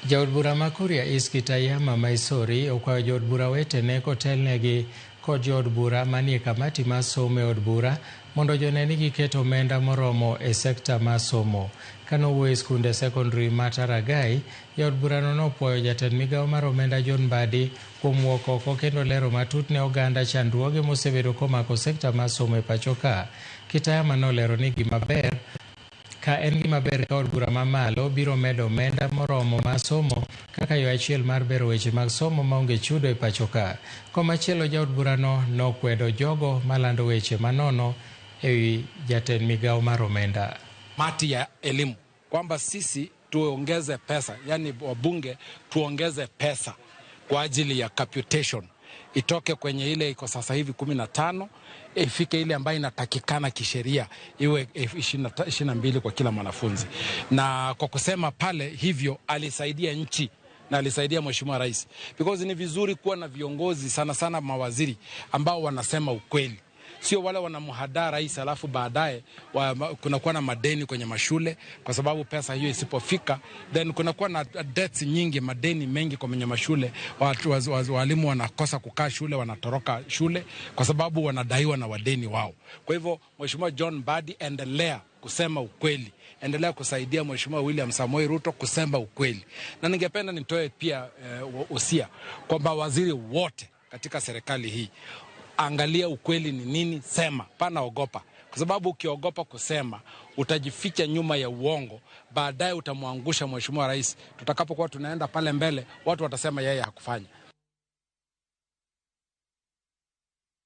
Jaod bura ma Kuria East Kitayama Maisori okwayo jood bura wetene kotelnegi kod jood bura manie kamati mar somo e od bura mondo jone ni giketo omenda moromo e sekta mar somo. Kanowuoyo e skunde sekondari ma Taragai, jaod burano nopuoyo jatend migawo mar omenda John Mbadi kuom wuok oko kendo lero matut ne oganda chandruoge mosebedo komako sekta mar somo e pacho ka. Kitayama nolero ni gima ber ka en gima ber ka od bura mamalo biro medo omenda moromo mar somo kaka yo achiel mar bero weche mag somo maonge chudo e pacho ka. Komachielo jaod burano nokwedo jogo malando weche manono ewi jatend migawo mar omenda. Mati ya elimu kwamba sisi tuongeze pesa, yani wabunge tuongeze pesa kwa ajili ya capitation itoke kwenye ile iko sasa hivi 15 ifike ile ambayo inatakikana kisheria iwe 22 kwa kila mwanafunzi. Na kwa kusema pale hivyo alisaidia nchi na alisaidia Mheshimiwa Rais, because ni vizuri kuwa na viongozi sana sana mawaziri ambao wanasema ukweli, sio wale wanamhadaa rais alafu baadaye kunakuwa na madeni kwenye mashule, kwa sababu pesa hiyo isipofika then kunakuwa na debts nyingi, madeni mengi kwenye mashule. Watu, walimu wanakosa kukaa shule, wanatoroka shule kwa sababu wanadaiwa na wadeni wao. Kwa hivyo Mheshimiwa John Mbadi, endelea kusema ukweli, endelea kusaidia Mheshimiwa William Samoei Ruto kusema ukweli, na ningependa nitoe pia usia kwamba waziri wote katika serikali hii, angalia ukweli ni nini, sema, pana ogopa, kwa sababu ukiogopa kusema utajificha nyuma ya uongo, baadaye utamwangusha Mheshimiwa Rais. Tutakapokuwa tunaenda pale mbele, watu watasema yeye hakufanya.